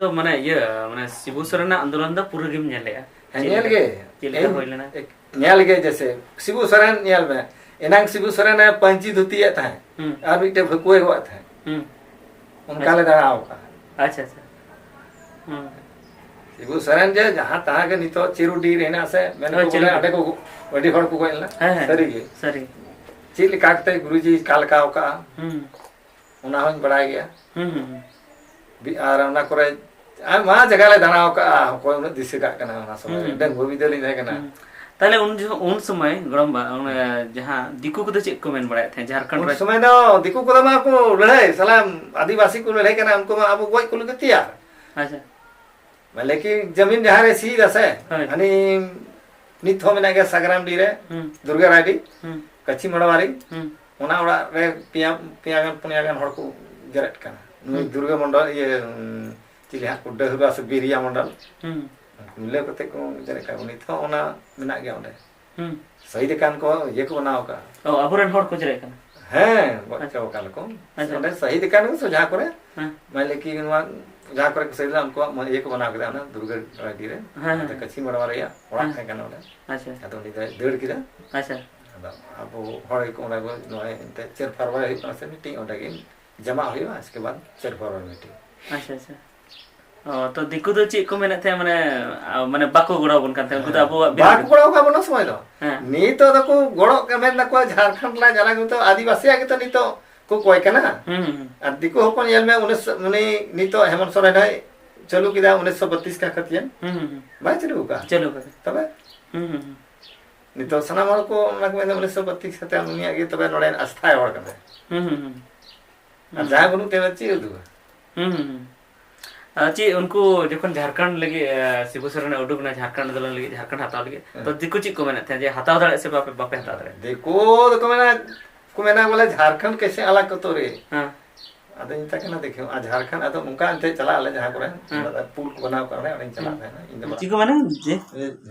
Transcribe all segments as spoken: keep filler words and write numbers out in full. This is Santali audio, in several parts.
ᱛᱚ ᱢᱟᱱᱮ ᱤᱭᱟᱹ, ᱢᱟᱱᱮ ᱥᱤᱵᱩ ᱥᱚᱨᱮᱱᱟᱜ ᱟᱱᱫᱳᱞᱚᱱ ᱫᱚ ᱯᱩᱨᱟᱹ ᱜᱮᱢ ᱧᱮᱞ ᱞᱮᱜᱼᱟ? ᱦᱮᱸ, ᱪᱮᱫ ᱧᱮᱞ ᱞᱮᱠᱟ, ᱜᱮ᱾ ᱪᱮᱫ ᱞᱮᱠᱟ ᱤᱧ ᱦᱩᱭ ᱞᱮᱱᱟ? ᱧᱮᱞ ᱜᱮ, ᱡᱮᱥᱮ ᱥᱤᱵᱩ ᱥᱚᱨᱮᱱ ᱧᱮᱞ ᱢᱮ, ᱮᱱᱟᱝ ᱥᱤᱵᱩ ᱥᱚᱨᱮᱱ ᱮ ᱯᱟᱹᱧᱪᱤ ᱫᱷᱩᱛᱤᱭᱮᱫ ᱛᱟᱦᱮᱸᱫ, ᱦᱩᱸ᱾ ᱟᱨ ᱢᱤᱫᱴᱮᱱ ᱵᱷᱟᱹᱠᱩᱣᱟᱹ ᱜᱚᱜ ᱛᱟᱦᱮᱸᱫ, ᱦᱩᱸ᱾ ᱚᱱᱠᱟ ᱟᱪᱪᱷᱟ᱾ ᱞᱮ ᱫᱟᱬᱟ ᱟᱠᱟᱫᱼᱟ᱾ ᱟᱪᱪᱷᱟ, ᱟᱪᱪᱷᱟ᱾ ᱦᱩᱸ᱾ ᱥᱤᱵᱩ ᱥᱚᱨᱮᱱ ᱡᱮ ᱡᱟᱦᱟᱸ ᱛᱟᱦᱟᱸ ᱜᱮ ᱱᱤᱛᱚᱜ ᱪᱤᱨᱩᱰᱤ ᱨᱮ ᱦᱮᱱᱟᱜ ᱥᱮ, ᱢᱮᱱ ᱦᱳᱭ, ᱟᱠᱚ ᱵᱚᱞᱮ ᱪᱤᱨᱩᱰᱤ᱾ ᱚᱸᱰᱮ ᱠᱚ ᱟᱹᱰᱤ ᱦᱚᱲ ᱠᱚ ᱜᱚᱡ ᱞᱮᱱᱟ᱾ ᱦᱮᱸ, ᱦᱮᱸ, ᱥᱟᱹᱨᱤ ᱜᱮ᱾ ᱥᱟᱹᱨᱤ᱾ ᱪᱮᱫ ᱞᱮᱠᱟ ᱠᱟᱛᱮ ᱜᱩᱨᱩᱡᱤ ᱠᱟ ᱞᱮᱠᱟ ᱟᱠᱟᱫᱼᱟ, ᱦᱩᱸ᱾ ᱚᱱᱟ ᱦᱚᱸᱧ ᱵᱟᱲᱟᱭ ᱜᱮᱭᱟ᱾ ᱦᱩᱸ, ᱦᱩᱸ, ᱦᱩᱸ᱾ ᱵᱤ-, ᱟᱨ ᱚᱱᱟ ᱠᱚᱨᱮ ᱟᱭᱢᱟ ᱡᱟᱭᱜᱟ ᱞᱮ ᱫᱟᱬᱟ ᱟᱠᱟᱫᱼᱟ, ᱚᱠᱚᱭ ᱩᱱᱟᱹᱜ ᱫᱤᱥᱟᱹ ᱠᱟᱜ ᱠᱟᱱᱟ ᱚᱱᱟ ᱥᱚᱢᱚᱭ ᱨᱮ᱾ ᱦᱩᱸ, ᱦᱩᱸ᱾ ᱰᱟᱺᱜᱩᱣᱟᱹ ᱵᱤᱫᱟᱹᱞ ᱤᱧ ᱛᱟᱦᱮᱸ ᱠᱟᱱᱟ᱾ ᱦᱩᱸ᱾ ᱛᱟᱦᱞᱮ ᱩᱱ ᱡᱚᱠᱷᱚᱱ, ᱩᱱ ᱥᱚᱢᱚᱭ ᱜᱚᱲᱚᱢᱵᱟ, ᱚᱱᱮ ᱡᱟᱦᱟᱸ ᱫᱤᱠᱩ ᱠᱚᱫᱚ ᱪᱮᱫ ᱠᱚ ᱢᱮᱱ ᱵᱟᱲᱟᱭᱮᱫ ᱛᱟᱦᱮᱸᱫ ᱡᱷᱟᱲᱠᱷᱚᱸᱰ ᱩᱱ ᱨᱮ? ᱥᱚᱢᱚᱭ ᱫᱚ ᱫᱤᱠᱩ ᱠᱚᱫᱚ ᱢᱟ ᱠᱚ ᱞᱟᱹᱲᱦᱟᱹᱭ, ᱥᱟᱞᱟ ᱟᱹᱫᱤᱵᱟᱹᱥᱤ ᱠᱚ ᱞᱟᱹᱲᱦᱟᱹᱭ ᱠᱟᱱᱟ, ᱩᱱᱠᱩ ᱢᱟ ᱟᱵᱚ ᱜᱚᱡ ᱠᱚ ᱞᱟᱹᱜᱤᱫ ᱛᱮᱭᱟᱨ᱾ ᱟᱪᱪᱷᱟ᱾ ᱢᱟᱱᱮ ᱠᱤ ᱡᱟᱢᱤᱱ ᱡᱟᱦᱟᱸ ᱨᱮ ᱥᱤ ᱫᱟ ᱥᱮ, ᱦᱳᱭ᱾ ᱦᱟᱹᱱᱤ ᱱᱤᱛ ᱦᱚᱸ ᱢᱮᱱᱟᱜ ᱜᱮᱭᱟ ᱥᱟᱜᱨᱟᱢᱰᱤ ᱨᱮ, ᱦᱩᱸ᱾ ᱫᱩᱨᱜᱟ ᱨᱟᱭᱰᱤ, ᱦᱩᱸ᱾ ᱠᱟᱹᱪᱷᱤ ᱢᱟᱲᱣᱟᱨᱤ, ᱦᱩᱸ᱾ ᱚᱱᱟ ᱚᱲᱟᱜ ᱨᱮ ᱯᱮᱭᱟ, ᱯᱮᱭᱟ ᱜᱟᱱ, ᱯᱩᱱᱭᱟ ᱜᱟᱱ ᱦᱚᱲ ᱠᱚ ᱡᱮᱨᱮᱫ ᱠᱟᱱᱟ᱾ ᱱᱩᱭ ᱦᱩᱸ᱾ ᱫᱩᱨᱜᱟᱹ ᱢᱚᱱᱰᱚᱞ, ᱤᱭᱟᱹ, ᱩᱸ, ᱪᱤᱞᱤ ᱦᱟᱸᱜ ᱠᱚ ᱰᱟᱹᱦᱩᱨᱟ ᱥᱮ ᱵᱤᱨᱤᱭᱟ ᱢᱚᱱᱰᱚᱞ᱾ ᱦᱩᱸ᱾ ᱩᱱᱠᱩ ᱢᱤᱞᱟᱹᱣ ᱠᱟᱛᱮ ᱠᱚ ᱡᱮᱨᱮᱫ ᱠᱟᱜ ᱠᱚ᱾ ᱱᱤᱛ ᱦᱚᱸ ᱚᱱᱟ ᱢᱮᱱᱟᱜ ᱜᱮᱭᱟ ᱚᱸᱰᱮ᱾ ᱦᱩᱸ᱾ ᱥᱟᱹᱦᱤᱫ ᱟᱠᱟᱱ ᱠᱚ ᱤᱭᱟᱹ ᱠᱚ ᱵᱮᱱᱟᱣ ᱠᱟᱜᱼᱟ᱾ ᱚ, ᱟᱵᱚᱨᱮᱱ ᱦᱚᱲ ᱠᱚ ᱡᱮᱨᱮᱫ ᱠᱟᱱᱟ? ᱦᱮᱸ, ᱜᱚᱡ ᱟᱪᱪᱷᱟ᱾ ᱪᱟᱵᱟ ᱠᱟᱱᱟ ᱠᱚ᱾ ᱟᱪᱪᱷᱟ᱾ ᱚᱸᱰᱮ ᱥᱟᱹᱦᱤᱫ ᱟᱠᱟᱱ ᱠᱚ ᱥᱮ ᱡᱟᱦᱟᱸ ᱠᱚᱨᱮ, ᱦᱮᱸ᱾ ᱢᱟᱱᱮ ᱠᱤ ᱱᱚᱣᱟ ᱡᱟᱦᱟᱸ ᱠᱚᱨᱮ ᱠᱚ ᱥᱟᱹᱦᱤᱫ ᱞᱮᱱᱟ, ᱩᱱᱠᱩᱣᱟᱜ ᱢᱚ-, ᱤᱭᱟᱹ ᱠᱚ ᱵᱮᱱᱟᱣ ᱠᱮᱫᱟ, ᱚᱱᱟ ᱫᱩᱨᱜᱟᱹ ᱨᱟᱭᱰᱤ ᱨᱮ᱾ ᱦᱮᱸ, ᱚᱱᱟᱛᱮ ᱦᱮᱸ᱾ ᱠᱟᱹᱪᱷᱤ ᱢᱟᱲᱣᱟᱨᱤᱭᱟᱜ ᱚᱲᱟᱜ ᱦᱮᱸ᱾ ᱛᱟᱦᱮᱸ ᱠᱟᱱᱟ ᱚᱸᱰᱮ᱾ ᱟᱪᱪᱷᱟ᱾ ᱟᱫᱚ ᱩᱱᱤ ᱫᱚᱭ ᱫᱟᱹᱲ ᱠᱮᱫᱟ᱾ ᱟᱪᱪᱷᱟ᱾ ᱟᱫᱚ ᱟᱵᱚ ᱦᱚᱲ ᱜᱮᱠᱚ ᱚᱸᱰᱮ ᱠᱚ, ᱱᱚᱜᱼᱚᱭ ᱮᱱᱛᱮᱫ ᱪᱟᱹᱨ ᱯᱷᱮᱵᱽᱨᱩᱣᱟᱨᱤ ᱦᱩᱭᱩᱜ ᱠᱟᱱᱟ ᱥᱮ ᱢᱤᱴᱤᱝ, ᱚᱸᱰᱮ ᱜᱮ ᱡᱟᱢᱟ ᱦᱩᱭᱩᱜᱼᱟ, ᱤᱥᱠᱮ ᱵᱟᱫᱽ ᱪᱟᱹᱨ ᱯᱷᱮᱵᱽᱨᱩᱣᱟᱨᱤ ᱢᱤᱴᱤᱝ᱾ ᱟᱪᱪᱷᱟ, ᱟᱪᱪᱷᱟ᱾ ᱚ, ᱛᱚ ᱫᱤᱠᱩ ᱫᱚ ᱪᱮᱫ ᱠᱚ ᱢᱮᱱᱮᱫ ᱛᱟᱦᱮᱸᱫ, ᱢᱟᱱᱮ, ᱟ, ᱢᱟᱱᱮ ᱵᱟᱠᱚ ᱜᱚᱲᱚ ᱟᱵᱚᱱ ᱠᱟᱱ ᱛᱟᱦᱮᱸᱫ, ᱩᱱᱠᱩ ᱫᱚ ᱦᱮᱸ᱾ ᱟᱵᱚᱣᱟᱜ ᱵᱟᱠᱚ ᱵᱤᱨᱩᱫᱷ᱾ ᱜᱚᱲᱚ ᱟᱠᱟᱫ ᱵᱚᱱᱟ ᱥᱚᱢᱚᱭ ᱫᱚ᱾ ᱦᱮᱸ᱾ ᱱᱤᱛᱚᱜ ᱫᱚᱠᱚ ᱜᱚᱲᱚᱜ ᱠᱟᱱᱟ, ᱢᱮᱱ ᱫᱟᱠᱚ ᱡᱷᱟᱲᱠᱷᱚᱸᱰ ᱨᱮᱱᱟᱜ ᱡᱟᱭᱜᱟ ᱱᱤᱛᱚᱜ ᱟᱹᱫᱤᱵᱟᱹᱥᱤᱭᱟᱜ ᱜᱮᱛᱚ ᱱᱤᱛᱚᱜ ᱠᱚ ᱠᱚᱭ ᱠᱟᱱᱟ᱾ ᱦᱩᱸ, ᱦᱩᱸ, ᱦᱩᱸ᱾ ᱟᱨ ᱫᱤᱠᱩ ᱦᱚᱯᱚᱱ ᱧᱮᱞ ᱢᱮ, ᱩᱱᱤ ᱥᱚ-, ᱩᱱᱤ ᱱᱤᱛᱚᱜ ᱦᱮᱢᱚᱱᱛ ᱥᱚᱨᱮᱱ ᱦᱚᱸᱭ ᱪᱟᱹᱞᱩ ᱠᱮᱫᱟ ᱩᱱᱤᱥᱥᱚ ᱵᱟᱛᱤᱥ ᱠᱟ ᱠᱷᱟᱹᱛᱤᱭᱟᱹ᱾ ᱦᱩᱸ, ᱦᱩᱸ, ᱦᱩᱸ᱾ ᱵᱟᱭ ᱪᱟᱹᱞᱩ ᱟᱠᱟᱫᱼᱟ? ᱪᱟᱹᱞᱩ ᱟᱠᱟᱫᱟ᱾ ᱛᱚᱵᱮ? ᱦᱩᱸ, ᱦᱩᱸ, ᱦᱩᱸ᱾ ᱱᱤᱛᱚᱜ ᱥᱟᱱᱟᱢ ᱦᱚᱲ ᱠᱚ ᱚᱱᱟ ᱠᱚ ᱢᱮᱱᱫᱟ, ᱩᱱᱤᱥᱥᱚ ᱵᱟᱛᱤᱥ ᱠᱟᱛᱮ ᱩᱱᱤᱭᱟᱜ ᱜᱮ ᱛᱚᱵᱮ ᱱᱚᱰᱮ ᱟᱥᱛᱷᱟᱭ ᱦᱚᱲ ᱠᱟᱱᱟᱭ᱾ ᱦᱩᱸ, ᱦᱩᱸ, ᱦᱩᱸ᱾ ᱟᱨ ᱦᱩᱸ᱾ ᱡᱟᱦᱟᱸᱭ ᱵᱟᱹᱱᱩᱜ ᱛᱟᱭᱟ, ᱪᱮᱫ ᱩᱫᱩᱜᱟ? ᱦᱩᱸ, ᱦᱩᱸ, ᱦᱩᱸ᱾ ᱟᱨ ᱪᱮᱫ ᱩᱱᱠᱩ ᱡᱚᱠᱷᱚᱱ ᱡᱷᱟᱲᱠᱷᱚᱸᱰ ᱞᱟᱹᱜᱤᱫ, ᱮ, ᱥᱤᱵᱩ ᱥᱚᱨᱮᱱ ᱮ ᱩᱰᱩᱠ ᱮᱱᱟ ᱡᱷᱟᱲᱠᱷᱚᱸᱰ ᱟᱱᱫᱳᱞᱚᱱ ᱞᱟᱹᱜᱤᱫ, ᱡᱷᱟᱲᱠᱷᱚᱸᱰ ᱦᱟᱛᱟᱣ ᱞᱟᱹᱜᱤᱫ, ᱛᱚ ᱦᱮᱸ᱾ ᱫᱤᱠᱩ ᱪᱮᱫ ᱠᱚ ᱢᱮᱱᱮᱫ ᱛᱟᱦᱮᱸᱫ ᱡᱮ ᱦᱟᱛᱟᱣ ᱫᱟᱲᱮᱭᱟᱜ ᱥᱮ ᱵᱟᱯᱮ, ᱵᱟᱯᱮ ᱦᱟᱛᱟᱣ ᱫᱟᱲᱮᱭᱟᱜᱼᱟ? ᱫᱤᱠᱩ ᱫᱚᱠᱚ ᱢᱮᱱᱟ, ᱠᱚ ᱢᱮᱱᱟ ᱵᱚᱞᱮ, "ᱡᱷᱟᱲᱠᱷᱚᱸᱰ ᱠᱮᱥᱮ ᱟᱞᱟᱜᱽ ᱠᱚᱛᱚ ᱨᱮ?" ᱦᱮᱸ᱾ ᱟᱫᱚᱧ ᱢᱮᱛᱟᱭ ᱠᱟᱱᱟ, "ᱫᱮᱠᱷᱤᱣ, ᱟᱨ ᱡᱷᱟᱨᱠᱷᱚᱸᱰ ᱟᱫᱚ ᱚᱱᱠᱟ ᱮᱱᱛᱮ ᱪᱟᱞᱟᱜ ᱟᱞᱮ ᱡᱟᱦᱟᱸ ᱠᱚᱨᱮ, ᱦᱮᱸ᱾ ᱚᱱᱟ ᱯᱩᱞ ᱠᱚ ᱵᱮᱱᱟᱣ ᱠᱟᱜ ᱚᱸᱰᱮ, ᱚᱸᱰᱮᱧ ᱪᱟᱞᱟᱜ ᱦᱮᱸ᱾ ᱛᱟᱦᱮᱱᱟ ᱤᱧ ᱫᱚ ᱪᱮᱫ ᱠᱚ ᱢᱮᱱᱟ? ᱡᱮ?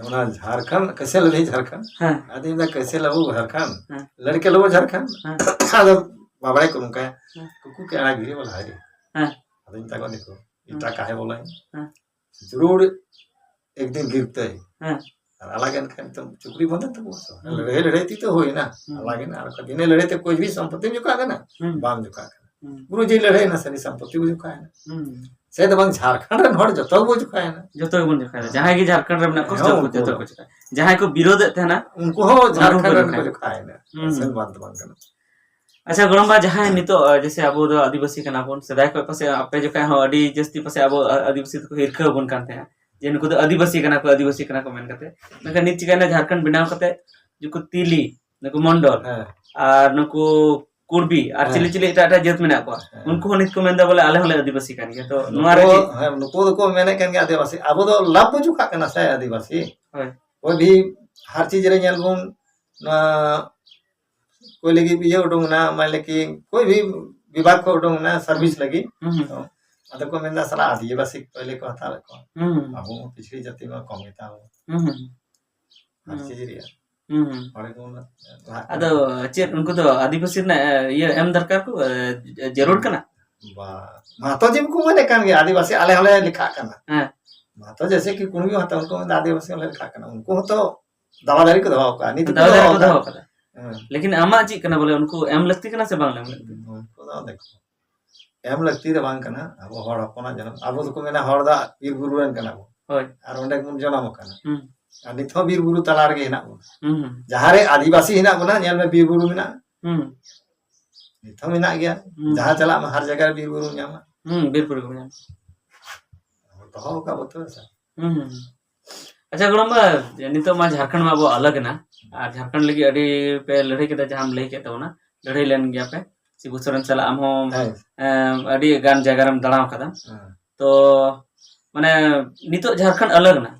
ᱚᱱᱟ ᱡᱷᱟᱨᱠᱷᱚᱸᱰ ᱠᱮᱥᱮ ᱞᱟᱹᱜᱤᱫ ᱡᱷᱟᱨᱠᱷᱚᱸᱰ?" ᱦᱮᱸ᱾ ᱟᱫᱚᱧ ᱢᱮᱱᱫᱟ, "ᱠᱮᱥᱮ ᱞᱟᱹᱜᱤᱫ ᱡᱷᱟᱨᱠᱷᱚᱸᱰ? ᱦᱮᱸ᱾ ᱞᱟᱹᱲᱠᱮ ᱞᱟᱹᱜᱤᱫ ᱡᱷᱟᱨᱠᱷᱚᱸᱰ?" ᱦᱮᱸ᱾ ᱟᱫᱚ ᱵᱟᱵᱟᱭ ᱠᱚ ᱱᱚᱝᱠᱟᱭᱟ, ᱦᱮᱸ᱾ "ᱠᱩᱠᱩ ᱠᱮ ᱟᱲᱟ ᱜᱤᱨᱤ ᱵᱟᱞᱟ ᱦᱟᱭ ᱨᱮ?" ᱦᱮᱸ᱾ ᱟᱫᱚᱧ ᱢᱮᱛᱟ ᱠᱚᱣᱟ, ᱫᱮᱠᱷᱚ, ᱦᱩᱸ᱾ ᱮᱴᱟᱜ ᱠᱟᱦᱮ ᱵᱚᱞᱮ᱾ ᱦᱮᱸ᱾ ᱡᱟᱹᱨᱩᱲ ᱮᱠ ᱫᱤᱱ ᱜᱤᱨᱛᱮ᱾ ᱦᱮᱸ᱾ ᱟᱨ ᱟᱞᱟᱜ ᱮᱱ ᱠᱷᱟᱱ ᱛᱚ ᱪᱩᱠᱨᱤ ᱵᱚᱱᱫᱚ ᱛᱟᱵᱚᱱᱟ ᱛᱚ᱾ ᱦᱩᱸ᱾ ᱞᱟᱹᱲᱦᱟᱹᱭ, ᱞᱟᱹᱲᱦᱟᱹᱭ ᱛᱮ ᱛᱚ ᱦᱩᱭᱱᱟ᱾ ᱦᱩᱸ᱾ ᱟᱞᱟᱜ ᱮᱱᱟ ᱟᱨ ᱵᱤᱱᱟᱹ ᱞᱟᱹᱲᱦᱟᱹᱭ ᱛᱮ ᱠᱳᱪ ᱵᱷᱤ ᱥᱚᱢᱯᱚᱛᱤᱢ ᱡᱚᱠᱷᱟ ᱠᱟᱱᱟ? ᱦᱩᱸ᱾ ᱵᱟᱢ ᱡᱚᱠᱷᱟ ᱠᱟᱱᱟ᱾ ᱦᱩᱸ᱾ ᱜᱩᱨᱩ ᱡᱤ ᱞᱟᱹᱲᱦᱟᱹᱭ ᱮᱱᱟ, ᱥᱟᱹᱨᱤ ᱥᱚᱢᱯᱚᱛᱤ ᱵᱚ ᱡᱚᱠᱷᱟ ᱮᱱᱟ᱾ ᱦᱩᱸ᱾ ᱥᱮ ᱫᱚ ᱵᱟᱝ, ᱡᱷᱟᱲᱠᱷᱚᱸᱰ ᱨᱮᱱ ᱦᱚᱲ ᱡᱚᱛᱚ ᱜᱮᱵᱚ ᱡᱚᱠᱷᱟ ᱮᱱᱟ᱾ ᱡᱚᱛᱚ ᱜᱮᱵᱚᱱ ᱡᱚᱠᱷᱟ ᱮᱱᱟ᱾ ᱦᱮᱸ᱾ ᱡᱟᱦᱟᱸᱭ ᱜᱮ ᱡᱷᱟᱲᱠᱷᱚᱸᱰ ᱨᱮ ᱢᱮᱱᱟᱜ ᱠᱚᱣᱟ, ᱦᱮᱸ, ᱡᱚᱛᱚ ᱩᱱᱠᱩ ᱠᱚ ᱡᱚᱠᱷᱟ᱾ ᱡᱟᱦᱟᱸᱭ ᱠᱚ ᱵᱤᱨᱳᱫᱮᱫ ᱛᱟᱦᱮᱱᱟ, ᱩᱱᱠᱩ ᱦᱚᱸ ᱩᱱᱠᱩ ᱡᱷᱟᱲᱠᱷᱚᱸᱰ ᱠᱚ ᱨᱮᱱ ᱠᱚ ᱡᱚᱠᱷᱟ ᱡᱚᱠᱷᱟ ᱮᱱᱟ᱾ ᱦᱩᱸ᱾ ᱥᱮᱱ ᱵᱟᱫ ᱫᱚ ᱵᱟᱝ ᱠᱟᱱᱟ᱾ ᱟᱪᱪᱷᱟ, ᱜᱚᱲᱚᱢᱵᱟ, ᱡᱟᱦᱟᱸᱭ ᱱᱤᱛᱚᱜ, ᱟᱸ, ᱡᱮᱭᱥᱮ ᱟᱵᱚ ᱫᱚ ᱟᱹᱫᱤᱵᱟᱹᱥᱤ ᱠᱟᱱᱟ ᱵᱚᱱ, ᱥᱮᱫᱟᱭ ᱠᱷᱚᱱ ᱯᱟᱥᱮ ᱟᱯᱮ ᱡᱚᱠᱷᱟ ᱦᱚᱸ ᱟᱹᱰᱤ ᱡᱟᱹᱥᱛᱤ ᱯᱟᱥᱮ ᱟᱵᱚ, ᱟ-, ᱟᱹᱫᱤᱵᱟᱹᱥᱤ ᱫᱚᱠᱚ ᱦᱤᱨᱠᱟᱹ ᱟᱵᱚᱱ ᱠᱟᱱ ᱛᱟᱦᱮᱸᱜᱼᱟ, ᱡᱮ ᱱᱩᱠᱩ ᱫᱚ ᱟᱹᱫᱤᱵᱟᱹᱥᱤ ᱠᱟᱱᱟ ᱠᱚ, ᱟᱹᱫᱤᱵᱟᱹᱥᱤ ᱠᱟᱱᱟ ᱠᱚ ᱢᱮᱱ ᱠᱟᱛᱮ᱾ ᱢᱮᱱᱠᱷᱟᱱ ᱱᱤᱛ ᱪᱤᱠᱟᱹᱭᱮᱱᱟ, ᱡᱷᱟᱲᱠᱷᱚᱸᱰ ᱵᱮᱱᱟᱣ ᱠᱟᱛᱮ ᱱᱩᱠᱩ ᱛᱤᱞᱤ, ᱱᱩᱠᱩ ᱢᱚᱱᱰᱚᱞ, ᱦᱮᱸ᱾ ᱟᱨ ᱱᱩᱠᱩ ᱠᱩᱲᱵᱤ, ᱟᱨ ᱦᱮᱸ᱾ ᱪᱤᱞᱤ ᱪᱤᱞᱤ ᱮᱴᱟᱜ ᱮᱴᱟᱜ ᱡᱟᱹᱛ ᱢᱮᱱᱟᱜ ᱠᱚᱣᱟ, ᱦᱮᱸ᱾ ᱩᱱᱠᱩ ᱦᱚᱸ ᱱᱤᱛ ᱠᱚ ᱢᱮᱱᱫᱟ ᱵᱚᱞᱮ, "ᱟᱞᱮ ᱦᱚᱸᱞᱮ ᱟᱹᱫᱤᱵᱟᱹᱥᱤ ᱠᱟᱱ ᱜᱮᱭᱟ᱾" ᱛᱚ ᱱᱚᱣᱟ ᱨᱮ ᱱᱩᱠᱩ, ᱪᱮᱫ? ᱦᱮᱸ, ᱱᱩᱠᱩ ᱫᱚᱠᱚ ᱢᱮᱱᱮᱫ ᱠᱟᱱ ᱜᱮᱭᱟ ᱟᱹᱫᱤᱵᱟᱹᱥᱤ᱾ ᱟᱵᱚ ᱫᱚ ᱞᱟᱵᱷ ᱵᱚ ᱡᱚᱠᱷᱟᱜ ᱠᱟᱱᱟ ᱥᱮ ᱟᱹᱫᱤᱵᱟᱹᱥᱤ᱾ ᱦᱳᱭ᱾ ᱠᱳᱭ ᱵᱷᱤ ᱦᱟᱨ ᱪᱤᱡᱽ ᱨᱮ ᱧᱮᱞ ᱵᱚᱱ, ᱱᱚᱣᱟ ᱠᱳᱭ ᱞᱟᱹᱜᱤᱫ ᱤᱭᱟᱹ ᱩᱰᱩᱝ ᱮᱱᱟ, ᱢᱟᱱᱮ ᱠᱤ ᱠᱳᱭ ᱵᱷᱤ ᱵᱤᱵᱷᱟᱜᱽ ᱠᱚ ᱩᱰᱩᱝ ᱮᱱᱟ, ᱥᱟᱨᱵᱷᱤᱥ ᱦᱩᱸ᱾ ᱞᱟᱹᱜᱤᱫ᱾ ᱦᱩᱸ, ᱦᱩᱸ᱾ ᱛᱚ ᱟᱫᱚ ᱠᱚ ᱢᱮᱱᱫᱟ, "ᱥᱟᱞᱟ ᱟᱹᱫᱤᱵᱟᱹᱥᱤ ᱯᱮᱦᱞᱮ ᱠᱚ ᱦᱟᱛᱟᱣᱮᱫ ᱠᱚᱣᱟ᱾ ᱦᱩᱸ, ᱦᱩᱸ᱾ ᱟᱵᱚ ᱢᱟ ᱯᱤᱪᱷᱲᱤ ᱡᱟᱹᱛᱤ ᱢᱟ ᱠᱚᱢ ᱜᱮᱛᱟ ᱵᱚ᱾" ᱦᱩᱸ, ᱦᱩᱸ᱾ ᱦᱟᱨ ᱦᱩᱸ᱾ ᱪᱤᱡᱽ ᱨᱮᱭᱟᱜ᱾ ᱦᱩᱸ, ᱦᱩᱸ᱾ ᱦᱚᱲ ᱜᱮ ᱵᱚᱱ ᱞᱟᱦᱟᱜ ᱠᱟᱱᱟ᱾ ᱟᱫᱚ ᱪᱮᱫ ᱩᱱᱠᱩ ᱫᱚ ᱟᱹᱫᱤᱵᱟᱹᱥᱤ ᱨᱮᱱᱟᱜ, ᱮ, ᱤᱭᱟᱹ ᱮᱢ ᱫᱚᱨᱠᱟᱨ ᱠᱚ, ᱮ, ᱡᱟᱹᱨᱩᱲ ᱠᱟᱱᱟ? ᱵᱟ, ᱢᱟᱛᱚ ᱡᱮ ᱩᱱᱠᱩ ᱢᱮᱱᱮᱫ ᱠᱟᱱ ᱜᱮᱭᱟ, ᱟᱹᱫᱤᱵᱟᱹᱥᱤ ᱟᱞᱮ ᱦᱚᱸᱞᱮ ᱞᱮᱠᱷᱟᱜ ᱠᱟᱱᱟ᱾ ᱦᱮᱸ᱾ ᱢᱟᱛᱚ ᱡᱮᱭᱥᱮ ᱠᱤ ᱠᱩᱲᱢᱤ ᱦᱚᱸᱛᱚ ᱩᱱᱠᱩ ᱢᱮᱱᱫᱟ ᱟᱹᱫᱤᱵᱟᱹᱥᱤ ᱦᱚᱸᱞᱮ ᱞᱮᱠᱷᱟᱜ ᱠᱟᱱᱟ᱾ ᱩᱱᱠᱩ ᱦᱚᱸᱛᱚ ᱫᱟᱣᱟ ᱫᱟᱨᱮ ᱠᱚ ᱫᱚᱦᱚ ᱠᱟᱜᱼᱟ, ᱱᱤᱛ ᱫᱟᱣᱟ ᱫᱟᱨᱮ ᱠᱚ ᱫᱚᱦᱚ ᱠᱟᱜᱼᱟ᱾ ᱦᱮᱸ᱾ ᱞᱮᱠᱤᱱ ᱟᱢᱟᱜ ᱪᱮᱫ ᱠᱟᱱᱟ ᱵᱚᱞᱮ, ᱩᱱᱠᱩ ᱮᱢ ᱞᱟᱹᱠᱛᱤ ᱠᱟᱱᱟ ᱥᱮ ᱵᱟᱝ ᱮᱢ ᱞᱟᱹᱠᱛᱤ? ᱩᱱᱠᱩ ᱫᱚ ᱫᱮᱠᱷᱚ, ᱮᱢ ᱞᱟᱹᱠᱛᱤ ᱫᱚ ᱵᱟᱝ ᱠᱟᱱᱟ᱾ ᱟᱵᱚ ᱦᱚᱲ ᱦᱚᱯᱚᱱᱟᱜ ᱡᱟᱱᱟᱢ, ᱟᱵᱚ ᱫᱚᱠᱚ ᱢᱮᱱᱟ ᱦᱚᱲ ᱫᱚ ᱵᱤᱨ ᱵᱩᱨᱩ ᱨᱮᱱ ᱠᱟᱱᱟ ᱵᱚᱱ᱾ ᱦᱳᱭ᱾ ᱟᱨ ᱚᱸᱰᱮ ᱵᱚᱱ ᱡᱚᱱᱚᱢ ᱟᱠᱟᱱᱟ᱾ ᱦᱩᱸ᱾ ᱟᱨ ᱱᱤᱛ ᱦᱚᱸ ᱵᱤᱨ ᱵᱩᱨᱩ ᱛᱟᱞᱟ ᱨᱮᱜᱮ ᱦᱮᱱᱟᱜ ᱵᱚᱱᱟ᱾ ᱦᱩᱸ, ᱦᱩᱸ᱾ ᱡᱟᱦᱟᱸ ᱨᱮ ᱟᱹᱫᱤᱵᱟᱹᱥᱤ ᱦᱮᱱᱟᱜ ᱵᱚᱱᱟ, ᱧᱮᱞ ᱢᱮ ᱵᱤᱨ ᱵᱩᱨᱩ ᱢᱮᱱᱟᱜᱼᱟ᱾ ᱦᱩᱸ᱾ ᱱᱤᱛ ᱦᱚᱸ ᱢᱮᱱᱟᱜ ᱜᱮᱭᱟ᱾ ᱦᱩᱸ᱾ ᱡᱟᱦᱟᱸ ᱪᱟᱞᱟᱜ ᱢᱮ, ᱦᱟᱨ ᱡᱟᱭᱜᱟ ᱨᱮ ᱵᱤᱨ ᱵᱩᱨᱩᱢ ᱧᱟᱢᱟ᱾ ᱦᱩᱸ, ᱵᱤᱨ ᱵᱩᱨᱩ ᱜᱮ ᱧᱟᱢᱟ᱾ ᱫᱚᱦᱚ ᱟᱠᱟᱫ ᱵᱚ ᱛᱚᱵᱮ ᱥᱮ᱾ ᱦᱩᱸ, ᱦᱩᱸ᱾ ᱟᱪᱪᱷᱟ ᱜᱚᱲᱚᱢᱵᱟ, ᱱᱤᱛᱚᱜ ᱢᱟ ᱡᱷᱟᱲᱠᱷᱚᱸᱰ ᱢᱟ ᱟᱵᱚ ᱟᱞᱟᱜᱽ ᱮᱱᱟ, ᱟᱨ ᱡᱷᱟᱲᱠᱷᱚᱸᱰ ᱞᱟᱹᱜᱤᱫ ᱟᱹᱰᱤ ᱯᱮ ᱞᱟᱹᱲᱦᱟᱹᱭ ᱠᱮᱫᱟ, ᱡᱟᱦᱟᱸᱢ ᱞᱟᱹᱭ ᱠᱮᱫ ᱛᱟᱵᱚᱱᱟ, ᱞᱟᱹᱲᱦᱟᱹᱭ ᱞᱮᱱ ᱜᱮᱭᱟ ᱯᱮ ᱥᱤᱵᱩ ᱥᱚᱨᱮᱱ ᱥᱟᱞᱟᱜ, ᱟᱢ ᱦᱚᱸ, ᱦᱮᱸ᱾ ᱮᱸ, ᱟᱹᱰᱤ ᱜᱟᱱ ᱡᱟᱭᱜᱟ ᱨᱮᱢ ᱫᱟᱬᱟ ᱟᱠᱟᱫᱟ᱾ ᱦᱮᱸ᱾ ᱛᱚ, ᱢᱟᱱᱮ, ᱱᱤᱛᱚᱜ ᱡᱷᱟᱲᱠᱷᱚᱸᱰ ᱟᱞᱟᱜᱽ ᱮᱱᱟ,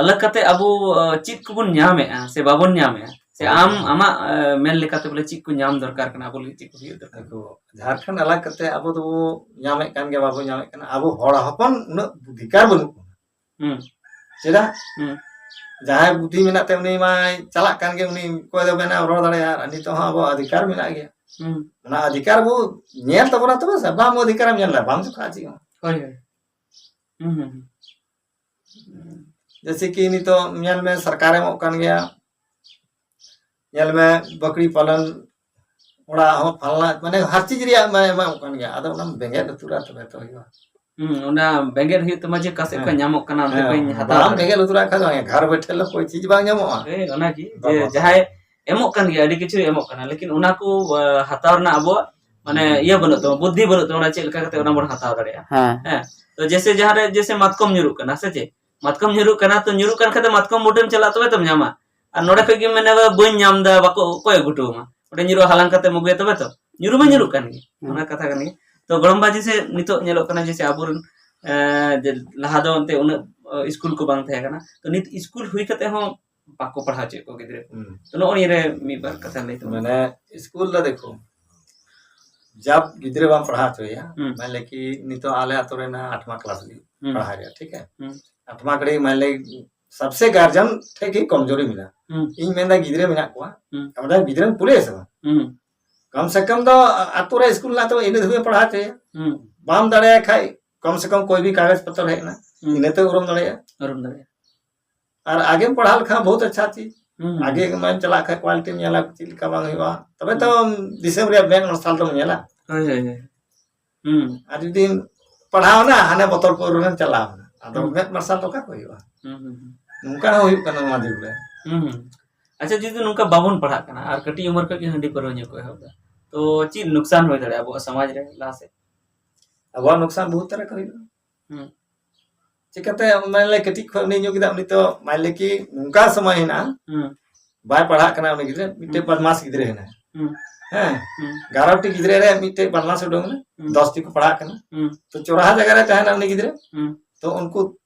ᱟᱞᱟᱜᱽ ᱠᱟᱛᱮ ᱟᱵᱚ, ᱟᱸ, ᱪᱮᱫ ᱠᱚᱵᱚᱱ ᱧᱟᱢᱮᱫᱼᱟ ᱥᱮ ᱵᱟᱵᱚᱱ ᱧᱟᱢᱮᱫᱼᱟ? ᱥᱮ ᱦᱳᱭ, ᱟᱢ ᱦᱳᱭ᱾ ᱟᱢᱟᱜ, ᱟᱸ, ᱢᱮᱱ ᱞᱮᱠᱟᱛᱮ ᱵᱚᱞᱮ ᱪᱮᱫ ᱠᱚ ᱧᱟᱢ ᱫᱚᱨᱠᱟᱨ ᱠᱟᱱᱟ, ᱟᱵᱚ ᱞᱟᱹᱜᱤᱫ ᱪᱮᱫ ᱠᱚ ᱦᱩᱭᱩᱜ ᱫᱚᱨᱠᱟᱨ ᱠᱟᱱᱟ? ᱡᱷᱟᱲᱠᱷᱚᱸᱰ ᱟᱞᱟᱜᱽ ᱠᱟᱛᱮ ᱟᱵᱚ ᱫᱚᱵᱚ ᱧᱟᱢᱮᱫ ᱠᱟᱱ ᱜᱮᱭᱟ, ᱵᱟᱵᱚ ᱧᱟᱢᱮᱫ ᱠᱟᱱᱟ᱾ ᱟᱵᱚ ᱦᱚᱲ ᱦᱚᱯᱚᱱ ᱩᱱᱟᱹᱜ ᱚᱫᱷᱤᱠᱟᱨ ᱵᱟᱹᱱᱩᱜ ᱵᱚᱱᱟ᱾ ᱦᱩᱸ᱾ ᱪᱮᱫᱟᱜ? ᱦᱩᱸ᱾ ᱡᱟᱦᱟᱸᱭ ᱵᱩᱫᱷᱤ ᱢᱮᱱᱟᱜ ᱛᱟᱭ, ᱩᱱᱤ ᱢᱟᱭ ᱪᱟᱞᱟᱜ ᱠᱟᱱ ᱜᱮ, ᱩᱱᱤ ᱚᱠᱚᱭ ᱫᱚ ᱢᱮᱱᱟ ᱨᱚᱲ ᱫᱟᱲᱮᱭᱟᱜᱼᱟ, ᱟᱨ ᱱᱤᱛᱚᱜ ᱦᱚᱸ ᱟᱵᱚᱣᱟᱜ ᱚᱫᱷᱤᱠᱟᱨ ᱢᱮᱱᱟᱜ ᱜᱮᱭᱟ᱾ ᱦᱩᱸ᱾ ᱚᱱᱟ ᱚᱫᱷᱤᱠᱟᱨ ᱵᱚ ᱧᱮᱞ ᱛᱟᱵᱚᱱᱟ ᱛᱚᱵᱮ ᱥᱮ, ᱵᱟᱢ ᱚᱫᱷᱤᱠᱟᱨᱮᱢ ᱧᱮᱞ ᱞᱮ, ᱵᱟᱢ ᱪᱮᱠᱟᱜᱼᱟ ᱪᱮᱫ ᱦᱚᱸ᱾ ᱦᱳᱭ, ᱦᱳᱭ᱾ ᱦᱩᱸ, ᱦᱩᱸ, ᱦᱩᱸ᱾ ᱡᱮᱭᱥᱮ ᱠᱤ ᱱᱤᱛᱚᱜ ᱧᱮᱞ ᱢᱮ, ᱥᱚᱨᱠᱟᱨᱮ ᱮᱢᱚᱜ ᱠᱟᱱ ᱜᱮᱭᱟ, ᱧᱮᱞ ᱢᱮ ᱵᱟᱠᱲᱤ ᱯᱟᱞᱚᱱ ᱚᱲᱟᱜ ᱦᱚᱸ ᱯᱷᱟᱞᱱᱟ, ᱢᱟᱱᱮ ᱦᱟᱨ ᱪᱤᱡᱽ ᱨᱮᱭᱟᱜ ᱮᱢ-, ᱮᱢᱚᱜ ᱠᱟᱱ ᱜᱮᱭᱟ᱾ ᱟᱫᱚ ᱚᱱᱟᱢ ᱵᱮᱸᱜᱮᱫ ᱩᱛᱟᱹᱨᱟ ᱛᱚᱵᱮ ᱛᱚ ᱦᱩᱭᱩᱜᱼᱟ᱾ ᱦᱩᱸ, ᱚᱱᱟ ᱵᱮᱸᱜᱮᱫ ᱦᱩᱭᱩᱜ ᱛᱟᱢᱟ ᱡᱮ ᱚᱠᱟ ᱥᱮᱫ ᱠᱷᱚᱱ ᱦᱮᱸ᱾ ᱧᱟᱢᱚᱜ ᱠᱟᱱᱟ, ᱚᱱᱛᱮ ᱦᱮᱸ, ᱠᱷᱚᱱ ᱦᱟᱛᱟᱣ ᱵᱟᱢ ᱫᱟᱲᱮᱭᱟᱜᱼᱟ᱾ ᱵᱮᱸᱜᱮᱫ ᱩᱛᱟᱹᱨᱟᱜ ᱠᱷᱟᱱ ᱫᱚ ᱜᱷᱟᱨ ᱵᱮᱴᱷᱮ ᱞᱮ ᱠᱳᱭ ᱪᱤᱡᱽ ᱵᱟᱝ ᱧᱟᱢᱚᱜᱼᱟ᱾ ᱦᱳᱭ, ᱚᱱᱟᱜᱮ, ᱵᱟᱝ ᱡᱮ ᱦᱟᱛᱟᱣ ᱡᱟᱦᱟᱸᱭ ᱮᱢᱚᱜ ᱠᱟᱱ ᱜᱮᱭᱟ, ᱟᱹᱰᱤ ᱠᱤᱪᱷᱩᱭ ᱮᱢᱚᱜ ᱠᱟᱱᱟ, ᱞᱮᱠᱤᱱ ᱚᱱᱟ ᱠᱚ, ᱟ, ᱦᱟᱛᱟᱣ ᱨᱮᱱᱟᱜ ᱟᱵᱚᱣᱟᱜ, ᱢᱟᱱᱮ, ᱦᱩᱸ᱾ ᱤᱭᱟᱹ ᱵᱟᱹᱱᱩᱜ ᱛᱟᱵᱚᱱᱟ, ᱵᱩᱫᱽᱫᱷᱤ ᱵᱟᱹᱱᱩᱜ ᱛᱟᱵᱚᱱᱟ, ᱪᱮᱫ ᱞᱮᱠᱟ ᱠᱟᱛᱮ ᱚᱱᱟ ᱵᱚᱱ ᱦᱟᱛᱟᱣ ᱫᱟᱲᱮᱭᱟᱜᱼᱟ᱾ ᱦᱮᱸ᱾ ᱦᱮᱸ, ᱛᱚ ᱡᱮᱭᱥᱮ ᱡᱟᱦᱟᱸ ᱨᱮ, ᱡᱮᱭᱥᱮ ᱢᱟᱛᱠᱚᱢ ᱧᱩᱨᱩᱜ ᱠᱟᱱᱟ, ᱥᱮ ᱪᱮᱫ? ᱢᱟᱛᱠᱚᱢ ᱧᱩᱨᱩᱜ ᱠᱟᱱᱟ, ᱛᱚ ᱧᱩᱨᱩᱜ ᱠᱟᱱ ᱠᱷᱟᱱ ᱫᱚ ᱢᱟᱛᱠᱚᱢ ᱵᱩᱴᱟᱹᱢ ᱪᱟᱞᱟᱜ, ᱛᱚᱵᱮ ᱛᱚᱢ ᱧᱟᱢᱟ᱾ ᱟᱨ ᱱᱚᱰᱮ ᱠᱷᱚᱡ ᱜᱮᱢ ᱢᱮᱱᱟ, "ᱵᱟᱹᱧ ᱧᱟᱢ ᱮᱫᱟ, ᱵᱟᱠᱚ, ᱚᱠᱚᱭ ᱟᱹᱜᱩ ᱦᱚᱴᱚ ᱟᱢᱟ?" ᱚᱸᱰᱮ ᱧᱩᱨᱩᱜᱼᱟ, ᱦᱟᱞᱟᱝ ᱠᱟᱛᱮᱢ ᱟᱹᱜᱩᱭᱟ, ᱛᱚᱵᱮ ᱛᱚ᱾ ᱧᱩᱨᱩ ᱢᱟ ᱦᱩᱸ᱾ ᱧᱩᱨᱩᱜ ᱠᱟᱱ ᱜᱮ, ᱦᱩᱸ᱾ ᱚᱱᱟ ᱠᱟᱛᱷᱟ ᱠᱟᱱ ᱜᱮ᱾ ᱛᱚ ᱜᱚᱲᱚᱢ ᱵᱟ ᱡᱮᱭᱥᱮ ᱱᱤᱛᱚᱜ ᱧᱮᱞᱚᱜ ᱠᱟᱱᱟ, ᱡᱮᱭᱥᱮ ᱟᱵᱚᱨᱮᱱ, ᱮᱸ, ᱡᱮ ᱞᱟᱦᱟ ᱫᱚ ᱮᱱᱛᱮ ᱩᱱᱟᱹᱜ, ᱚ, ᱥᱠᱩᱞ ᱠᱚ ᱵᱟᱝ ᱛᱟᱦᱮᱸ ᱠᱟᱱᱟ, ᱛᱚ ᱱᱤᱛ ᱥᱠᱩᱞ ᱦᱩᱭ ᱠᱟᱛᱮ ᱦᱚᱸ ᱵᱟᱠᱚ ᱯᱟᱲᱦᱟᱣ ᱦᱚᱪᱚᱭᱮᱫ ᱠᱚᱣᱟ ᱜᱤᱫᱽᱨᱟᱹ ᱠᱚ᱾ ᱦᱩᱸ᱾ ᱛᱚ ᱱᱚᱜᱼᱚ ᱱᱤᱭᱟᱹ ᱨᱮ ᱢᱤᱫ ᱵᱟᱨ ᱠᱟᱛᱷᱟ ᱞᱟᱹᱭ ᱛᱟᱵᱚᱱ ᱢᱮ᱾ ᱢᱟᱱᱮ ᱥᱠᱩᱞ ᱨᱮ ᱫᱮᱠᱷᱳ, ᱡᱟᱵ ᱜᱤᱫᱽᱨᱟᱹ ᱵᱟᱢ ᱯᱟᱲᱦᱟᱣ ᱦᱚᱪᱚᱭᱮᱭᱟ, ᱦᱩᱸ᱾ ᱢᱟᱱᱮ ᱠᱤ ᱱᱤᱛᱚᱜ ᱟᱞᱮ ᱟᱛᱳ ᱨᱮᱱᱟᱜ ᱟᱴᱷᱢᱟ ᱠᱞᱟᱥ ᱨᱮ ᱦᱩᱸ᱾ ᱯᱟᱲᱦᱟᱣ ᱨᱮᱭᱟᱜ, ᱴᱷᱤᱠ ᱦᱮ? ᱦᱩᱸ᱾ ᱟᱴᱷᱢᱟ ᱠᱞᱟᱥ ᱢᱟᱱᱮ ᱥᱚᱵᱥᱮ ᱜᱟᱨᱡᱮᱱ ᱴᱷᱮᱡ ᱜᱮ ᱠᱚᱢᱡᱳᱨᱤ ᱢᱮᱱᱟᱜᱼᱟ᱾ ᱦᱩᱸ᱾ ᱤᱧ ᱢᱮᱱᱫᱟ ᱜᱤᱫᱽᱨᱟᱹ ᱢᱮᱱᱟᱜ ᱠᱚᱣᱟ, ᱦᱩᱸ᱾ ᱟᱢ ᱫᱚ ᱜᱤᱫᱽᱨᱟᱹᱢ ᱠᱩᱞᱮᱭᱟ ᱥᱮ ᱵᱟᱝ? ᱦᱩᱸ᱾ ᱠᱚᱢ ᱥᱮ ᱠᱚᱢ ᱫᱚ ᱟᱛᱳ ᱨᱮ ᱥᱠᱩᱞ ᱢᱮᱱᱟᱜ ᱛᱟᱵᱚᱱᱟ, ᱤᱱᱟᱹ ᱫᱷᱟᱹᱵᱤᱡ ᱮᱢ ᱯᱟᱲᱦᱟᱣ ᱦᱚᱪᱚᱭᱮᱭᱟ᱾ ᱦᱩᱸ᱾ ᱵᱟᱢ ᱫᱟᱲᱮᱭᱟᱜ ᱠᱷᱟᱡ ᱠᱚᱢ ᱥᱮ ᱠᱚᱢ ᱠᱳᱭ ᱵᱷᱤ ᱠᱟᱜᱚᱡᱽ ᱯᱚᱛᱨ ᱦᱮᱡ ᱮᱱᱟ, ᱦᱩᱸ᱾ ᱤᱱᱟᱹ ᱛᱮ ᱩᱨᱩᱢ ᱫᱟᱲᱮᱭᱟᱜᱼᱟ᱾ ᱩᱨᱩᱢ ᱫᱟᱲᱮᱭᱟᱜᱼᱟ᱾ ᱟᱨ ᱟᱜᱮᱢ ᱯᱟᱲᱦᱟᱣ ᱞᱮᱠᱷᱟᱱ ᱵᱚᱦᱩᱛ ᱟᱪᱪᱷᱟ ᱪᱤᱡᱽ᱾ ᱦᱩᱸ᱾ ᱟᱜᱮ ᱢᱟᱱᱮ ᱪᱟᱞᱟᱜ ᱠᱷᱟᱡ ᱠᱳᱣᱟᱞᱤᱴᱤᱢ ᱧᱮᱞᱟ, ᱪᱮᱫ ᱞᱮᱠᱟ ᱵᱟᱝ ᱦᱩᱭᱩᱜᱼᱟ, ᱛᱚᱵᱮ ᱛᱚ ᱦᱩᱸ᱾ ᱫᱤᱥᱚᱢ ᱨᱮᱭᱟᱜ ᱢᱮᱫ ᱢᱟᱨᱥᱟᱞ ᱫᱚᱢ ᱧᱮᱞᱟ᱾ ᱦᱳᱭ, ᱦᱳᱭ, ᱦᱳᱭ᱾ ᱦᱩᱸ᱾ ᱟᱨ ᱡᱩᱫᱤᱢ ᱯᱟᱲᱦᱟᱣᱱᱟ, ᱦᱟᱱᱮ ᱵᱚᱛᱚᱨ ᱯᱟᱹᱣᱨᱟᱹ ᱨᱮᱢ ᱪᱟᱞᱟᱣᱱᱟ, ᱟᱫᱚ ᱦᱩᱸ᱾ ᱢᱮᱫ ᱢᱟᱨᱥᱟᱞ ᱫᱚ ᱚᱠᱟ ᱠᱷᱚᱡ ᱦᱩᱭᱩᱜᱼᱟ? ᱦᱩᱸ, ᱦᱩᱸ, ᱦᱩᱸ᱾ ᱱᱚᱝᱠᱟ ᱦᱚᱸ ᱦᱩᱭᱩᱜ ᱠᱟᱱᱟ ᱱᱚᱣᱟ ᱡᱩᱜᱽ ᱨᱮ᱾ ᱦᱩᱸ, ᱦᱩᱸ᱾ ᱟᱪᱪᱷᱟ, ᱡᱩᱫᱤ ᱱᱚᱝᱠᱟ ᱵᱟᱵᱚᱱ ᱯᱟᱲᱦᱟᱜ ᱠᱟᱱᱟ ᱟᱨ ᱠᱟᱹᱴᱤᱡ ᱩᱢᱮᱨ ᱠᱷᱚᱡ ᱜᱮ ᱦᱟᱺᱰᱤ ᱯᱟᱹᱣᱨᱟᱹ ᱧᱩ ᱠᱚ ᱮᱦᱚᱵ ᱮᱫᱟ, ᱛᱚ ᱪᱮᱫ ᱱᱩᱠᱥᱟᱱ ᱦᱩᱭ ᱫᱟᱲᱮᱭᱟᱜᱼᱟ ᱟᱵᱚᱣᱟᱜ ᱥᱚᱢᱟᱡᱽ ᱨᱮ ᱞᱟᱦᱟ ᱥᱮᱫ? ᱟᱵᱚᱣᱟᱜ ᱱᱩᱠᱥᱟᱱ ᱵᱚᱦᱩᱛ ᱛᱟᱨᱟ ᱠᱚ ᱦᱩᱭᱩᱜᱼᱟ᱾ ᱦᱩᱸ᱾ ᱪᱤᱠᱟᱹᱛᱮ ᱢᱟᱱᱮ ᱠᱟᱹᱴᱤᱡ ᱠᱷᱚᱡ ᱩᱱᱤ ᱧᱩ ᱠᱮᱫᱟ, ᱩᱱᱤ ᱛᱚ ᱢᱟᱱᱮ ᱠᱤ ᱱᱚᱝᱠᱟ ᱥᱚᱢᱚᱭ ᱦᱮᱱᱟᱜᱼᱟ, ᱦᱩᱸ᱾ ᱵᱟᱭ ᱯᱟᱲᱦᱟᱜ ᱠᱟᱱᱟ ᱩᱱᱤ ᱜᱤᱫᱽᱨᱟᱹ, ᱢᱤᱫᱴᱮᱡ ᱦᱩᱸ᱾ ᱵᱟᱫᱢᱟᱥ ᱜᱤᱫᱽᱨᱟᱹ ᱦᱮᱱᱟᱭᱟ᱾ ᱦᱩᱸ᱾ ᱦᱮᱸ? ᱦᱩᱸ᱾ ᱮᱜᱟᱨᱚ ᱴᱤ ᱜᱤᱫᱽᱨᱟᱹ ᱨᱮ ᱢᱤᱫᱴᱮᱡ ᱵᱟᱫᱢᱟᱥ ᱩᱰᱩᱝ ᱮᱱᱟ, ᱦᱩᱸ᱾ ᱫᱚᱥ ᱴᱤ ᱠᱚ ᱯᱟᱲᱦᱟᱜ ᱠᱟᱱᱟ᱾ ᱦᱩᱸ᱾ ᱛᱚ ᱪᱚᱨᱟᱦᱟ ᱡᱟᱭᱜᱟ ᱨᱮ ᱛᱟᱦᱮᱱᱟ ᱩᱱᱤ ᱜᱤᱫᱽᱨᱟᱹ, ᱦᱩᱸ᱾ ᱛᱚ ᱩᱱᱠᱩ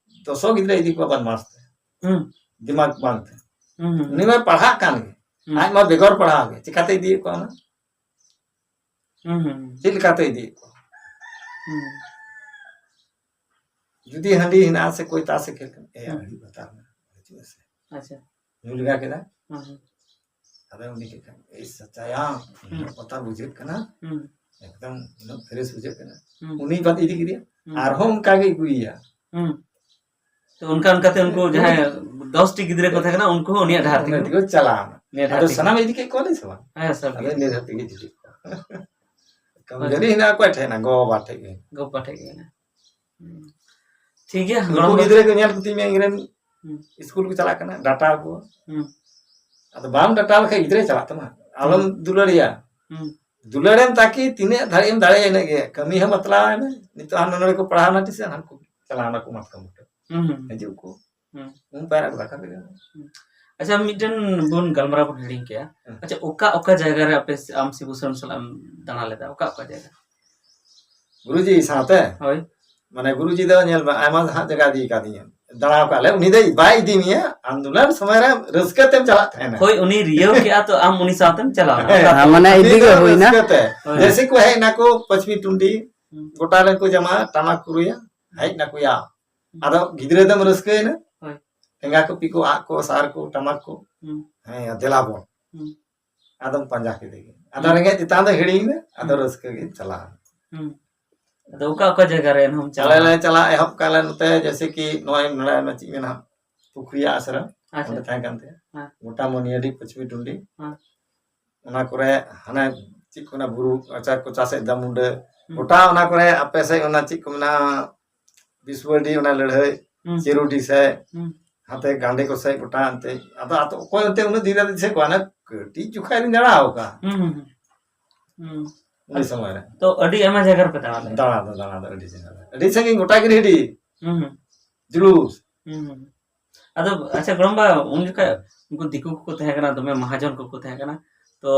ᱫᱚᱥᱚ ᱜᱤᱫᱽᱨᱟᱹ ᱤᱫᱤ ᱠᱚᱣᱟ ᱵᱟᱫᱢᱟᱥ ᱛᱮ᱾ ᱦᱩᱸ᱾ ᱫᱤᱢᱟᱜᱽ ᱵᱟᱝ ᱛᱮ᱾ ᱦᱩᱸ, ᱦᱩᱸ, ᱩᱱᱤ ᱦᱩᱸ᱾ ᱢᱟᱭ ᱯᱟᱲᱦᱟᱜ ᱠᱟᱱ ᱜᱮ᱾ ᱦᱩᱸ᱾ ᱟᱡ ᱢᱟ ᱵᱮᱜᱚᱨ ᱯᱟᱲᱦᱟᱣ ᱜᱮ᱾ ᱪᱤᱠᱟᱛᱮ ᱤᱫᱤᱭᱮᱫ ᱠᱚᱣᱟ ᱚᱱᱟ? ᱦᱩᱸ, ᱦᱩᱸ, ᱦᱩᱸ᱾ ᱪᱮᱫ ᱞᱮᱠᱟᱛᱮ ᱤᱫᱤᱭᱮᱫ ᱠᱚᱣᱟ? ᱦᱩᱸ᱾ ᱡᱩᱫᱤ ᱦᱟᱺᱰᱤ ᱦᱮᱱᱟᱜᱼᱟ ᱥᱮ ᱠᱚᱭ ᱛᱟᱥ ᱮ ᱠᱷᱮᱞ ᱠᱟᱱᱟ, ᱮ, ᱦᱩᱸ᱾ ᱦᱟᱺᱰᱤ ᱵᱟᱛᱟᱨ ᱢᱮ, ᱦᱤᱡᱩᱜ ᱢᱮᱥᱮ᱾ ᱟᱪᱪᱷᱟ᱾ ᱧᱩ ᱞᱮᱜᱟ ᱠᱮᱫᱟ᱾ ᱦᱩᱸ, ᱦᱩᱸ᱾ ᱟᱫᱚ ᱩᱱᱤ ᱪᱮᱫ ᱠᱷᱟᱱ, "ᱮᱭ ᱥᱟᱪᱟᱭᱟ, ᱦᱩᱸ᱾ ᱩᱱᱟᱹᱜ ᱵᱚᱛᱚᱨ ᱵᱩᱡᱷᱟᱹᱜ ᱠᱟᱱᱟ, ᱦᱩᱸ᱾ ᱮᱠᱫᱚᱢ ᱩᱱᱟᱹᱜ ᱯᱷᱨᱮᱥ ᱵᱩᱡᱷᱟᱹᱜ ᱠᱟᱱᱟ᱾" ᱦᱩᱸ᱾ ᱩᱱᱤ ᱵᱟᱫ ᱤᱫᱤ ᱠᱮᱫᱮᱭᱟ, ᱦᱩᱸ᱾ ᱟᱨᱦᱚᱸ ᱚᱱᱠᱟ ᱜᱮ ᱟᱹᱜᱩᱭᱮᱭᱟ᱾ ᱦᱩᱸ᱾ ᱛᱚ ᱚᱱᱠᱟ ᱚᱱᱠᱟᱛᱮ ᱩᱱᱠᱩ ᱡᱟᱦᱟᱸᱭ ᱫᱚᱥ ᱴᱤ ᱜᱤᱫᱽᱨᱟᱹ ᱠᱚ ᱛᱟᱦᱮᱸ ᱠᱟᱱᱟ, ᱩᱱᱠᱩ ᱦᱚᱸ ᱩᱱᱤᱭᱟᱜ ᱰᱟᱦᱟᱨ ᱛᱮᱜᱮ ᱚᱱᱟ ᱛᱮᱠᱚ ᱪᱟᱞᱟᱣᱱᱟ᱾ ᱩᱱᱤᱭᱟᱜ ᱰᱟᱦᱟᱨ ᱟᱫᱚ ᱛᱮᱜᱮ᱾ ᱥᱟᱱᱟᱢ ᱤᱫᱤ ᱠᱮᱫ ᱠᱚᱣᱟ ᱞᱮ ᱥᱮ ᱵᱟᱝ? ᱦᱮᱸ, ᱥᱟᱱᱟᱢ ᱟᱫᱚ ᱜᱮ᱾ ᱤᱱᱟᱹ ᱫᱷᱟᱹᱨ ᱛᱮᱜᱮ ᱡᱩᱴᱤᱡ ᱠᱚᱣᱟ᱾ ᱦᱳᱭ᱾ ᱠᱟᱹᱢᱡᱟᱹᱨᱤ ᱦᱮᱱᱟᱜᱼᱟ ᱚᱠᱚᱭ ᱴᱷᱮᱱ ᱦᱮᱱᱟᱜᱼᱟ? ᱜᱚ ᱵᱟᱵᱟ ᱴᱷᱮᱱ ᱜᱮ᱾ ᱜᱚ ᱵᱟᱵᱟ ᱴᱷᱮᱱ ᱜᱮ ᱦᱮᱱᱟᱜᱼᱟ᱾ ᱦᱩᱸ᱾ ᱴᱷᱤᱠ ᱜᱮᱭᱟ, ᱩᱱᱠᱩ ᱜᱚᱲᱚᱢ ᱜᱤᱫᱽᱨᱟᱹ ᱠᱚ ᱧᱮᱞ ᱠᱚᱛᱤᱧ ᱢᱮ, ᱤᱧ ᱨᱮᱱ ᱦᱩᱸ᱾ ᱥᱠᱩᱞ ᱠᱚ ᱪᱟᱞᱟᱜ ᱠᱟᱱᱟ, ᱰᱟᱴᱟ ᱠᱚ᱾ ᱦᱩᱸ᱾ ᱟᱫᱚ ᱵᱟᱢ ᱰᱟᱴᱟ ᱞᱮᱠᱷᱟᱱ ᱜᱤᱫᱽᱨᱟᱹᱭ ᱪᱟᱞᱟᱜ ᱛᱟᱢᱟ? ᱟᱞᱚᱢ ᱦᱩᱸ᱾ ᱫᱩᱞᱟᱹᱲᱮᱭᱟ᱾ ᱦᱩᱸ᱾ ᱫᱩᱞᱟᱹᱲᱮᱢ ᱛᱟᱠᱤ ᱛᱤᱱᱟᱹᱜ ᱫᱷᱟᱹᱨᱤᱡ ᱮᱢ ᱫᱟᱲᱮᱭᱟᱜᱼᱟ ᱤᱱᱟᱹᱜ ᱜᱮ᱾ ᱠᱟᱹᱢᱤ ᱦᱚᱸ ᱵᱟᱛᱞᱟᱣ ᱟᱭ ᱢᱮ᱾ ᱱᱤᱛᱚᱜ ᱦᱟᱱᱟ ᱱᱚᱰᱮ ᱠᱚ ᱯᱟᱲᱦᱟᱣᱱᱟ ᱴᱤᱭᱩᱥᱚᱱ, ᱦᱟᱱᱠᱩ ᱪᱟᱞᱟᱣ ᱱᱟᱠᱚ ᱢᱟᱛᱠᱚᱢ ᱵᱩᱴᱟᱹ᱾ ᱦᱩᱸ, ᱦᱩᱸ᱾ ᱦᱤᱡᱩᱜ ᱠᱚ᱾ ᱦᱩᱸ᱾ ᱩᱢ ᱯᱟᱭᱨᱟ ᱠᱚ ᱫᱟᱠᱟ ᱠᱚ ᱡᱚᱢᱟ᱾ ᱦᱩᱸ᱾ ᱟᱪᱪᱷᱟ, ᱢᱤᱫᱴᱮᱱ ᱵᱚᱱ ᱜᱟᱞᱢᱟᱨᱟᱣ ᱵᱚᱱ ᱦᱤᱲᱤᱧ ᱠᱮᱜᱼᱟ᱾ ᱦᱩᱸ᱾ ᱟᱪᱪᱷᱟ, ᱚᱠᱟ ᱚᱠᱟ ᱡᱟᱭᱜᱟ ᱨᱮ ᱟᱯᱮ ᱥᱮ-, ᱟᱢ ᱥᱤᱵᱩ ᱥᱚᱨᱮᱱ ᱥᱟᱞᱟᱜ ᱮᱢ ᱫᱟᱬᱟ ᱞᱮᱫᱟ? ᱚᱠᱟ ᱚᱠᱟ ᱡᱟᱭᱜᱟ? ᱜᱩᱨᱩᱡᱤ ᱥᱟᱶᱛᱮ? ᱦᱳᱭ᱾ ᱢᱟᱱᱮ ᱜᱩᱨᱩᱡᱤ ᱫᱚ ᱧᱮᱞ ᱢᱮ, ᱟᱭᱢᱟ ᱦᱟᱸᱜ ᱡᱟᱭᱜᱟ ᱤᱫᱤ ᱠᱟᱫᱤᱧᱟ᱾ ᱫᱟᱬᱟ ᱟᱠᱟᱫ ᱞᱮ, ᱩᱱᱤ ᱫᱚ ᱵᱟᱭ ᱤᱫᱤ ᱢᱮᱭᱟ, ᱟᱱᱫᱳᱞᱚᱱ ᱥᱚᱢᱚᱭ ᱨᱮ ᱨᱟᱹᱥᱠᱟᱹ ᱛᱮᱢ ᱪᱟᱞᱟᱜ ᱛᱟᱦᱮᱱᱟ᱾ ᱦᱳᱭ, ᱩᱱᱤ ᱨᱤᱭᱟᱹᱣ ᱠᱮᱜᱼᱟ ᱛᱚ ᱟᱢ ᱩᱱᱤ ᱥᱟᱶᱛᱮᱢ ᱪᱟᱞᱟᱣᱱᱟ᱾ ᱦᱮᱸ, ᱚᱱᱠᱟ ᱫᱚ ᱢᱟᱱᱮ ᱩᱱᱤ ᱤᱫᱤ ᱫᱚ ᱜᱮ ᱦᱩᱭᱱᱟ᱾ ᱨᱟᱹᱥᱠᱟᱹ ᱛᱮ᱾ ᱦᱳᱭ᱾ ᱡᱮᱭᱥᱮ ᱠᱚ ᱦᱮᱡ ᱱᱟᱠᱚ ᱯᱟᱸᱪᱢᱤ ᱴᱩᱸᱰᱤ, ᱦᱩᱸ᱾ ᱜᱚᱴᱟ ᱨᱮᱱ ᱠᱚ ᱡᱟᱢᱟ, ᱴᱟᱢᱟᱠ ᱠᱚ ᱨᱩᱭᱟ, ᱦᱮᱡ ᱱᱟᱠᱚ ᱭᱟ᱾ ᱦᱩᱸ᱾ ᱟᱫᱚ ᱜᱤᱫᱽᱨᱟᱹ ᱫᱚᱢ ᱨᱟᱹᱥᱠᱟᱹᱭᱮᱱᱟ᱾ ᱦᱳᱭ᱾ ᱴᱷᱮᱸᱜᱟ ᱠᱚᱯᱤ ᱠᱚ, ᱟᱜ ᱠᱚ, ᱥᱟᱨ ᱠᱚ, ᱴᱟᱢᱟᱠ ᱠᱚ᱾ ᱦᱩᱸ᱾ ᱦᱮᱸ, ᱭᱟ, ᱫᱮᱞᱟ ᱵᱚᱱ᱾ ᱦᱩᱸ᱾ ᱟᱫᱚᱢ ᱯᱟᱸᱡᱟ ᱠᱮᱫᱮ ᱜᱮ᱾ ᱟᱫᱚ ᱦᱩᱸ᱾ ᱨᱮᱸᱜᱮᱡ ᱛᱮᱛᱟᱝ ᱫᱚ ᱦᱤᱲᱤᱧ ᱢᱮ, ᱟᱫᱚ ᱦᱩᱸ᱾ ᱨᱟᱹᱥᱠᱟᱹ ᱜᱮ ᱪᱟᱞᱟᱜᱼᱟ᱾ ᱦᱩᱸ᱾ ᱟᱫᱚ ᱚᱠᱟ ᱚᱠᱟ ᱡᱟᱭᱜᱟ ᱨᱮ ᱮᱱᱦᱚᱸᱢ ᱟᱞᱮ ᱪᱟᱞᱟᱣᱟ? ᱞᱮ ᱪᱟᱞᱟᱜ ᱮᱦᱚᱵ ᱠᱟᱜ ᱞᱮ ᱱᱚᱛᱮ, ᱡᱮᱭᱥᱮ ᱠᱤ ᱱᱚᱜᱼᱚᱭ ᱱᱚᱰᱮ ᱟᱭᱢᱟ ᱪᱮᱫ ᱢᱮᱱᱟᱜᱼᱟ, ᱯᱩᱠᱷᱨᱤᱭᱟ ᱟᱥᱨᱚᱢ, ᱟᱪᱪᱷᱟ᱾ ᱚᱸᱰᱮ ᱛᱟᱦᱮᱸ ᱠᱟᱱ ᱛᱟᱭᱟ᱾ ᱦᱮᱸ᱾ ᱜᱚᱴᱟ ᱢᱚᱱᱤᱭᱟᱹᱰᱤ, ᱯᱟᱸᱪᱢᱤ ᱴᱩᱸᱰᱤ᱾ ᱦᱮᱸ᱾ ᱚᱱᱟ ᱠᱚᱨᱮ ᱦᱟᱱᱮ ᱪᱮᱫ ᱠᱚ ᱢᱮᱱᱟ, ᱵᱩᱨᱩ ᱟᱪᱟᱨ ᱠᱚ ᱪᱟᱥᱮᱫ ᱫᱟ ᱢᱩᱱᱰᱟᱹ᱾ ᱦᱩᱸ᱾ ᱜᱚᱴᱟ ᱚᱱᱟ ᱠᱚᱨᱮ ᱟᱯᱮ ᱥᱮᱫ ᱚᱱᱟ ᱪᱮᱫ ᱠᱚ ᱢᱮᱱᱟ, ᱵᱤᱥᱣᱟᱰᱤ ᱚᱱᱟ ᱞᱟᱹᱲᱦᱟᱹᱭ, ᱦᱩᱸ᱾ ᱪᱤᱨᱩᱰᱤ ᱥᱮᱫ, ᱦᱩᱸ᱾ ᱦᱟᱱᱛᱮ ᱜᱟᱸᱰᱮ ᱠᱚ ᱥᱮᱫ ᱜᱚᱴᱟ ᱦᱟᱱᱛᱮ᱾ ᱟᱫᱚ ᱟᱛᱳ ᱚᱠᱚᱭ ᱚᱱᱛᱮ ᱩᱱᱟᱹᱜ ᱫᱤᱱ ᱨᱮ ᱫᱤᱥᱟᱹ ᱠᱚᱣᱟ, ᱚᱱᱟ ᱠᱟᱹᱴᱤᱡ ᱡᱚᱠᱷᱟᱡ ᱞᱤᱧ ᱫᱟᱬᱟ ᱟᱠᱟᱫᱼᱟ᱾ ᱦᱩᱸ, ᱦᱩᱸ, ᱦᱩᱸ᱾ ᱦᱩᱸ᱾ ᱩᱱᱤ ᱥᱚᱢᱚᱭ ᱨᱮ᱾ ᱛᱚ ᱟᱹᱰᱤ ᱟᱭᱢᱟ ᱡᱟᱭᱜᱟ ᱨᱮᱯᱮ ᱫᱟᱬᱟ ᱞᱮᱫᱟ? ᱫᱟᱬᱟ ᱫᱚ, ᱫᱟᱬᱟ ᱫᱚ ᱟᱹᱰᱤ ᱡᱟᱭᱜᱟ ᱨᱮ᱾ ᱟᱹᱰᱤ ᱥᱟᱺᱜᱤᱧ, ᱜᱚᱴᱟ ᱜᱤᱨᱤᱰᱤ᱾ ᱦᱩᱸ, ᱦᱩᱸ᱾ ᱡᱩᱞᱩᱥ᱾ ᱦᱩᱸ, ᱦᱩᱸ᱾ ᱟᱫᱚ ᱟᱪᱪᱷᱟ ᱜᱚᱲᱚᱢ ᱵᱟ, ᱩᱱ ᱡᱚᱠᱷᱟᱡ ᱩᱱᱠᱩ ᱫᱤᱠᱩ ᱠᱚᱠᱚ ᱛᱟᱦᱮᱸ ᱠᱟᱱᱟ, ᱫᱚᱢᱮ ᱢᱟᱦᱟᱡᱚᱱ ᱠᱚᱠᱚ ᱛᱟᱦᱮᱸ ᱠᱟᱱᱟ, ᱛᱚ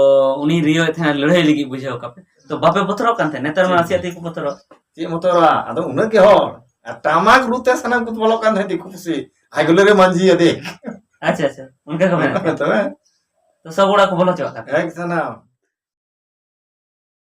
ᱩᱱᱤ ᱨᱤᱭᱟᱹᱣᱮᱫ ᱛᱟᱦᱮᱸᱱᱟ ᱞᱟᱹᱲᱦᱟᱹᱭ ᱞᱟᱹᱜᱤᱫ, ᱵᱩᱡᱷᱟᱹᱣ ᱠᱟᱯᱮ, ᱛᱚ ᱵᱟᱯᱮ ᱵᱚᱛᱚᱨᱚᱜ ᱠᱟᱱ ᱛᱟᱦᱮᱸᱫ? ᱱᱮᱛᱟᱨ ᱢᱟ ᱪᱮᱫ? ᱱᱟᱥᱮᱭᱟᱜ ᱛᱮᱜᱮ ᱠᱚ ᱵᱚᱛᱚᱨᱚᱜ᱾ ᱪᱮᱫ ᱵᱚᱛᱚᱨᱚᱜᱼᱟ? ᱟᱫᱚ ᱩᱱᱟᱹᱜ ᱜᱮ ᱦᱚᱲ, ᱟᱨ ᱴᱟᱢᱟᱠ ᱨᱩ ᱛᱮ ᱥᱟᱱᱟᱢ ᱠᱚ ᱵᱚᱞᱚᱜ ᱠᱟᱱ ᱛᱟᱦᱮᱸᱫ ᱫᱤᱠᱩ ᱯᱩᱥᱤ, ᱟᱭ ᱜᱩᱞᱟᱹ ᱨᱮ ᱢᱟᱹᱡᱷᱤ ᱟᱫᱮ᱾ ᱟᱪᱪᱷᱟ, ᱟᱪᱪᱷᱟ, ᱚᱱᱠᱟ ᱠᱚ ᱢᱮᱱᱟ᱾ ᱛᱚᱵᱮ? ᱛᱚ ᱥᱚᱵ ᱚᱲᱟᱜ ᱠᱚ ᱵᱚᱞᱚ ᱦᱚᱪᱚᱣᱟᱜ ᱠᱟᱱ ᱛᱟᱦᱮᱸᱫ? ᱮᱠ ᱥᱟᱱᱟᱢ᱾